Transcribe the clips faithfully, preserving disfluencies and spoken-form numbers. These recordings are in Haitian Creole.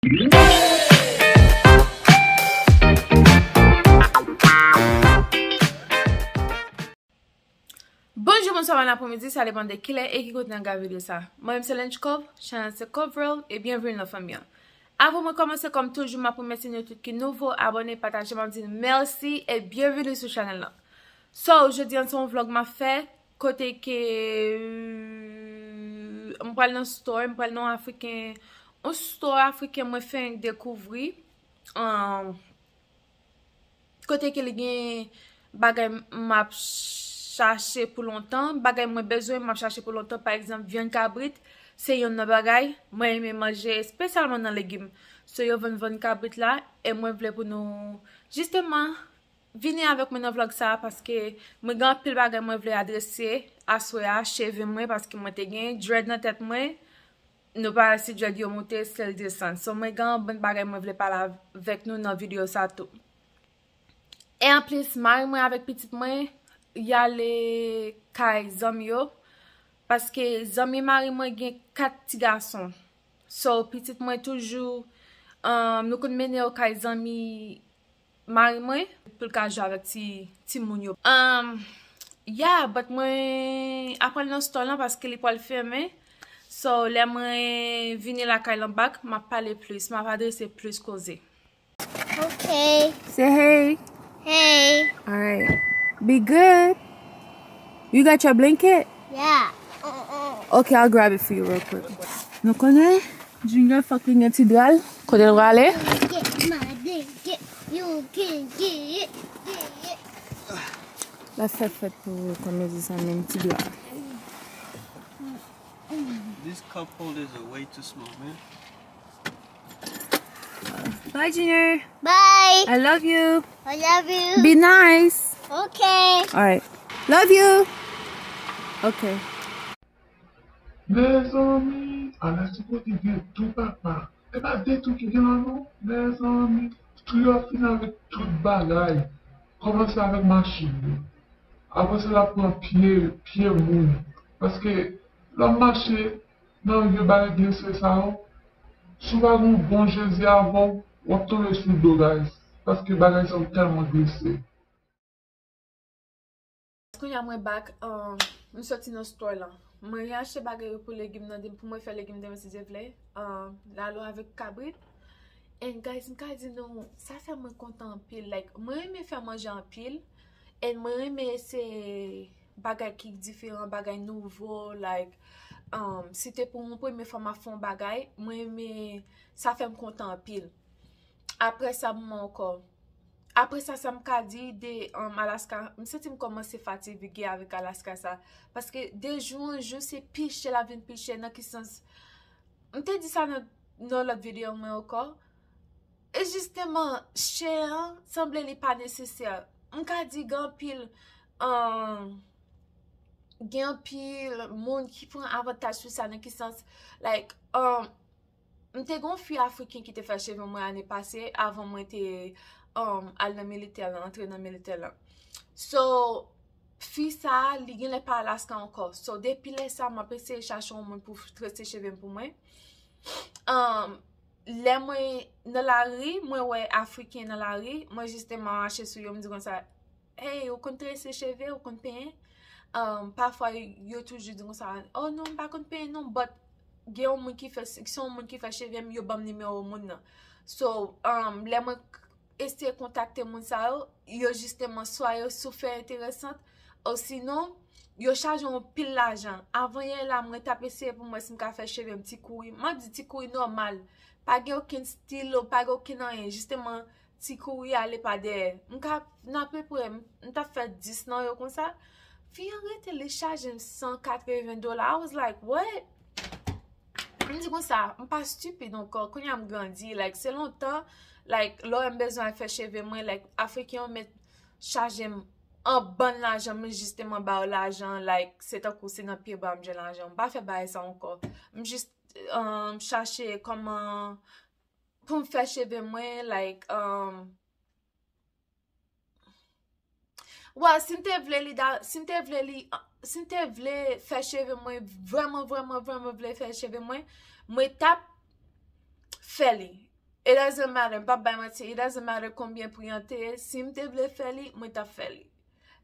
Bonjou, bonswa, bon apremidi, sa depann de kilè e ki kote n ap gade videyo sa. Mwen menm se Lench Cove, chanèl se Cove World, e byenveni nan fanmi an. Avan mwen kòmanse, kòm toujou, m ap remèsye nou tout ki nouvo, abòne, pataje, m ap di nou mèsi e byenveni sou chanèl lan. So, jodi an se yon vlog m ap fè, kote ke, euh, m pral nan store, m pral nan yon afriken, yon store afriken mwen fenk dekouvri. Ahn, kote ke li gen bagay m ap chache pou lontan, bagay mwen bezwen m ap chache pou lontan, pa egzanp, vyann kabrit, se yonn nan bagay mwen renmen manje, espesyalman nan legim. So, yo vann vyann kabrit la, e mwen vle pou nou, jisteman, vini avèk mwen nan vlog sa a, paske mwen gen anpil bagay mwen vle adrese aswè a, cheve mwen, paske mwen te gen dread nan tèt mwen, nou pa wè si dread yo moute, se l desann. So, mwen gen yon bann bagay mwen vle pale avèk nou nan videyo sa tou. E anplis, mari mwen avèk pitit mwen, y ale kay zanmi yo, paske zanmi mari mwen gen kat ti gason. So, pitit mwen toujou, um, nou konn mennen yo kay zanmi mari mwen, pou l ka jwe avèk ti, timoun yo. Um, yeah, but mwen ap pral nan store lan paske li pral fèmen. So, lè mwen vini lakay lan back, m ap pale plis, m ap adrese plis koze. Okay. Say hey. Hey. All right. Be good. You got your blanket? Yeah. Okay, I'll grab it for you real quick. Nou konnen, Junior fòk li gen ti dra l. Kote l prale? Get my dick, get, you can get it, get it. L ap fè fèt pou ou, kòm yo di sa menm, ti dra. This cup holders are way too small, man. Bye, Junior. Bye. I love you. I love you. Be nice. Okay. All right. Love you. Okay. Mezanmi, ala ti kote gen tou papa. E pa de tou ki gen la non. Mezanmi, tou yo fin avèk tout bagay. Kòmanse avèk machin yo. Apre sa, l ap pran pye, pye moun. Paske lè w mache nan vye bagay glise sa yo, si w pa gen yon bon jezi avè w, w ap tonbe sou do, guys. Paske bagay sa yo tèlman glise. Kounye a mwen back, um, m soti nan store lan. Mwen achte bagay yo pou legim nan, pou mwen fè legim demen si Dye vle. Um, lalo avèk kabrit. And guys, m ka di nou, sa fè mwen kontan anpil. Like, mwen renmen fè manje anpil. And mwen renmen eseye bagay ki diferan, bagay nouvo. Like, um, si te pou yon premye fwa m ap fè yon bagay, mwen renmen, sa fè m kontan anpil. Apre sa, m ankò. Apre sa, sa m ka di de, um, Alaska, m santi m kòmanse fatige avèk Alaska sa. Paske de jou an jou, se pi chè, l ap vin pi chè. Nan ki sans? M te di sa nan, nan lòt videyo mwen ankò. E jisteman, chè an sanble li pa nesesè. M ka di gen anpil, um, gen anpil moun ki pran avantaj sou sa, nan ki sans? Like, um, m te gen yon fi afriken ki te fè cheve mwen ane pase, avan mwen te, um, al nan militè lan, antre nan militè lan. So, fi sa, li genlè pa Alaska ankò. So, depi lè sa, m ap eseye chache yon moun pou trese cheve m pou mwen. Um, lè mwen nan lari, mwen wè afriken nan lari, mwen jisteman mache sou yo, m di konsa, hey, ou konn trese cheve, ou konn penyen? Um, pafwa, yo toujou di konsa, oh non, m pa konn penyen non, but gen yon moun ki fè, se yon moun ki fè cheve m, yo ban m nimewo moun nan. So, um, lè mwen eseye kontakte moun sa yo, yo jisteman swa yo soufè enteresan, osinon, yo chaje yon pil lajan. Avan yè la, mwen t ap eseye pou m wè si m ka fè cheve m ti kouri. M ap di ti kouri nòmal. Pa gen okenn stilo, pa gen okenn anyen. Jisteman, ti kouri ale pa dèyè. M ka, nan apeprè, m, m t ap fè dis nan yo konsa. Fi an rete, li chaje m san katreven dola. I was like, what? M di konsa, m pa stipid ankò. Kounye a m grandi, like, se lontan, like, lè w wè m bezwen al fè cheve mwen, like, afriken yo mèt chaje m an bann lajan, m jisteman ba yo lajan, like, se tankou se nan pye ba m jwenn lajan. M pa fè bagay sa ankò. M jis, um, chache kòman pou m fè cheve mwen, like, um, well, si m te vle li da, si m te vle li, si m te vle fè cheve mwen, vrèman, vrèman, vrèman vle fè cheve mwen, mwen t ap fè li. It doesn't matter, m p ap bay manti, it doesn't matter konbyen pri an te ye, si m te vle fè li, mwen t ap fè li.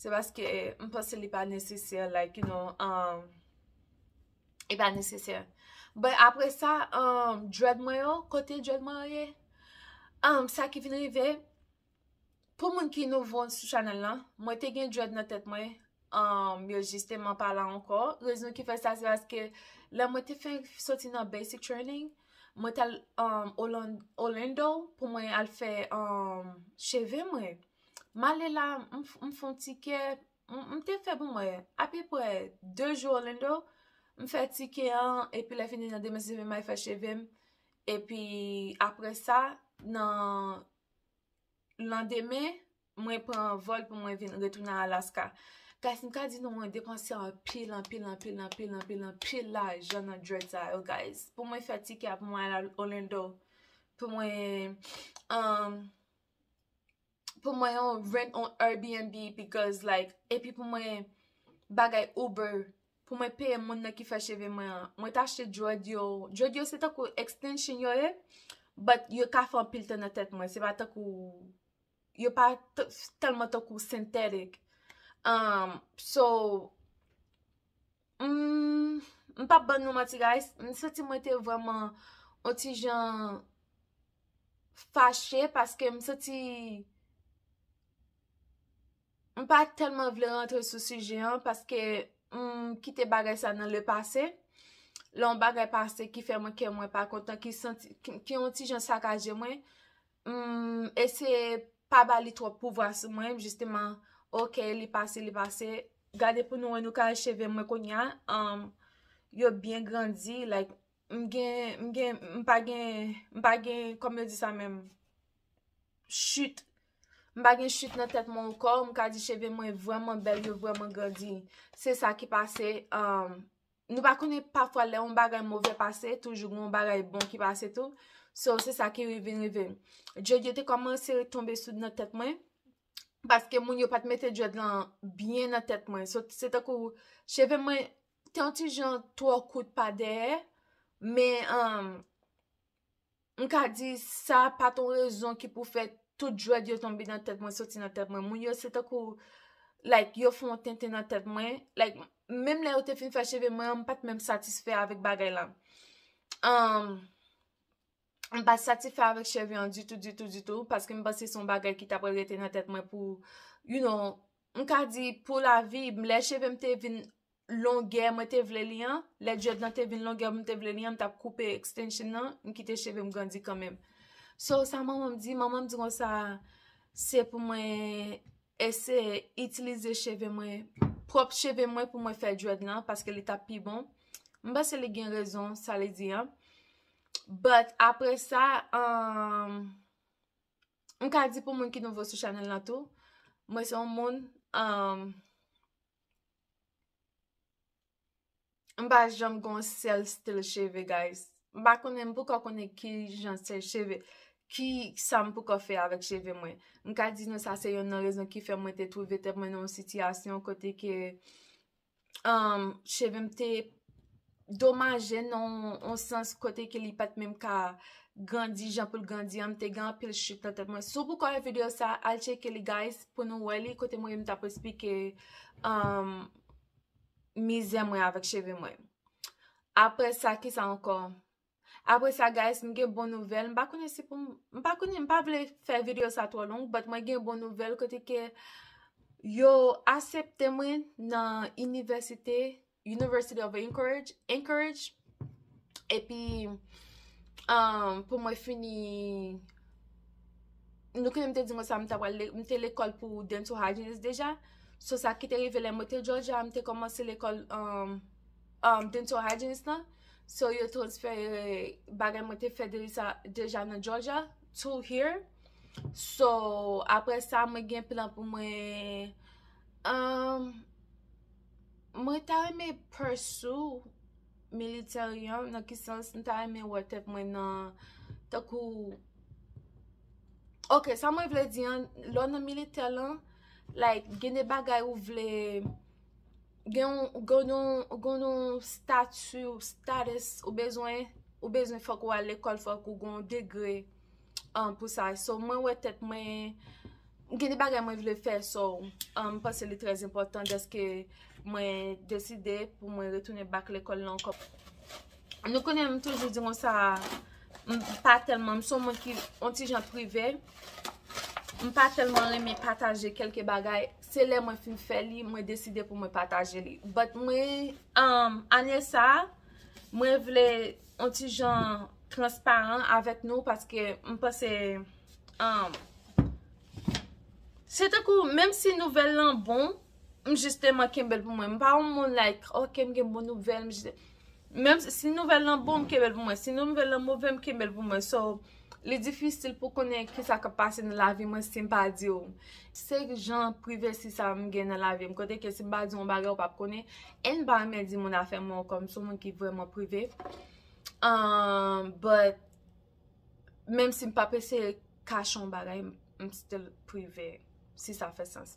Se paske m panse li pa nesesè, like, you know, um, li pa nesesè. But apre sa, um, dread mwen yo, kote dread mwen yo ye? Um, sa ki vin rive, pou moun ki nouvo sou chanèl lan, mwen te gen dread nan tèt mwen, um, yo jisteman pa la ankò. Rezon ki fè sa, se paske lè mwen te fè soti nan basic training, mwen t al, um, Orlan-, Orlando pou mwen al fè, um, cheve mwen. M ale la, m f-, m fè yon ti kè, m, m te fè pou mwen apeprè de jou Orlando. M fè ti kè an, epi lè fini nan demen, se demen m al fè cheve m. Epi apre sa, nan landemen, mwen pran vòl pou mwen vin retounen Alaska. Guys, m ka di nou, mwen depanse anpil, anpil, anpil, anpil, anpil, anpil lajan nan dread sa yo, guys. Pou mwen fè tikè a, pou mwen al Orlando, pou mwen, um, pou mwen yon rent on Airbnb, because, like, epi pou mwen bagay Uber, pou mwen peye moun nan ki fè cheve mwen an. Mwen t achte dread yo. Dread yo se tankou extension yo ye, but yo ka fè anpil tan nan tèt mwen. Se pa tankou, yo pa t-, tèlman tankou synthetic. Um, so, mm, m p ap ban nou manti, guys. M santi mwen te vrèman yon ti jan fache paske m santi m pa tèlman vle rantre sou sijè an paske m kite bagay sa nan le pase. Lè yon bagay pase ki fè mwen kè mwen pa kontan, ki santi, ki, ki yon ti jan sakaje mwen, m eseye pa ba li twòp pouvwa sou mwen, jisteman, oke, li pase, li pase. Gade pou nou wè nou ka cheve mwen kounye a, um, yo byen grandi, like, m gen, m gen, m pa gen, m pa gen, kòm yo di sa menm, chit. M pa gen chit nan tèt mwen ankò, m ka di cheve mwen vrèman bèl, yo vrèman grandi. Se sa ki pase, um, nou pa konnen pafwa lè yon bagay move pase, toujou gen yon bagay bon ki pase tou. So, se sa ki vin rive. Dread yo te kòmanse tonbe sou nan tèt mwen, paske moun yo pa t mete dread lan byen nan tèt mwen. So, se tankou cheve mwen te yon ti jan twò kout pa dèyè, men, um, m ka di sa pa t yon rezon ki pou fè tout dread yo tonbe nan tèt mwen, soti nan tèt mwen. Moun yo se tankou, like, yo fè yon tenten nan tèt mwen. Like, menm lè yo te fin fè cheve mwen an, m pa t menm satisfè avèk bagay la. Um, m pa t satisfè avèk cheve an ditou, ditou, ditou, paske m panse se yon bagay ki ta pral rete nan tèt mwen pou, you know, m ka di pou lavi, lè cheve m te vin longè mwen te vle li an, lè dread lan te vin longè mwen te vle li an, m t ap koupe extension nan, m kite cheve m grandi kanmenm. So, sa manman m di, manman m di konsa, se pou mwen eseye itilize cheve mwen, pwòp cheve mwen pou mwen fè dread lan, paske li t ap pi bon. M panse li gen rezon, sa li di an. But apre sa, um, m ka di pou moun ki nouvo sou chanèl lan tou, mwen se yon moun, um, m pa janm gen yon sèl stil cheve, guys. M pa konnen, m poko konnen ki jan sèl cheve, ki sa m poko fè avèk cheve mwen. M ka di nou sa se youn nan rezon ki fè mwen te twouve tèt mwen nan yon sitiyasyon kote ke, um, cheve m te domaje nan yon sans kote ke li pa t menm ka grandi jan pou l grandi an, m te gen anpil chit nan tèt mwen. Si w poko wè videyo sa, al tcheke li, guys, pou nou wè li, kote mwen menm t ap esplike, um, mizè mwen avèk cheve mwen. Apre sa, kisa ankò? Apre sa, guys, m gen bon nouvèl. M pa konnen si pou m, m pa konnen, m pa vle fè videyo sa twò long, but mwen gen bon nouvèl kote ke yo aksepte mwen nan inivèsite, University of Anchorage, Anchorage. Epi, um, pou mwen fini, nou konnen m te di mwen sa, m ta pral le-, m te lekòl pou dental hygienist deja. So, sa ki te rive lè mwen te Georgia, m te kòmanse lekòl, um, um, dental hygienist lan. So, yo transfere bagay mwen te fè deja, deja nan Georgia to here. So, apre sa, mwen gen plan pou mwen, um, mwen ta renmen pursue military an, nan ki sans m ta renmen wè tèt mwen nan, tankou, ok, sa mwen vle di an, lè w nan militè lan, like, gen de bagay ou vle, gen yon, gen yon, gen yon stati, status, ou bezwen, ou bezwen fòk ou al lekòl, fòk ou gen yon degre, um, pou sa. So, mwen wè tèt mwen, gen de bagay mwen vle fè, so, um, m panse li trè enpòtan dèske mwen deside pou mwen retounen back lekòl la ankò. Nou konnen m toujou di konsa, m pa tèlman, m se yon moun ki yon ti jan prive. M pa tèlman renmen pataje kèlke bagay. Se lè mwen fin fè li, mwen deside pou mwen pataje li. But mwen, um, ane sa, mwen vle yon ti jan transparan avèk nou paske m panse, um, se tankou, menm si nouvèl lan bon, m jisteman kenbe l pou mwen. M pa yon moun like, ok, m gen bon nouvèl, m jis, menm si nouvèl lan bon, m kenbe l pou mwen. Si nouvèl lan move, m kenbe l pou mwen. So, li difisil pou konnen kisa k ap pase nan lavi mwen si m pa di w. Se jan privesi sa m gen nan lavi m. Kote ke si m pa di w yon bagay, ou p ap konnen. E m pa renmen di moun afè mwen ankò, m se yon moun ki vrèman prive. Um, but, menm si m p ap eseye kache yon bagay, m, m still prive, si sa fè sans.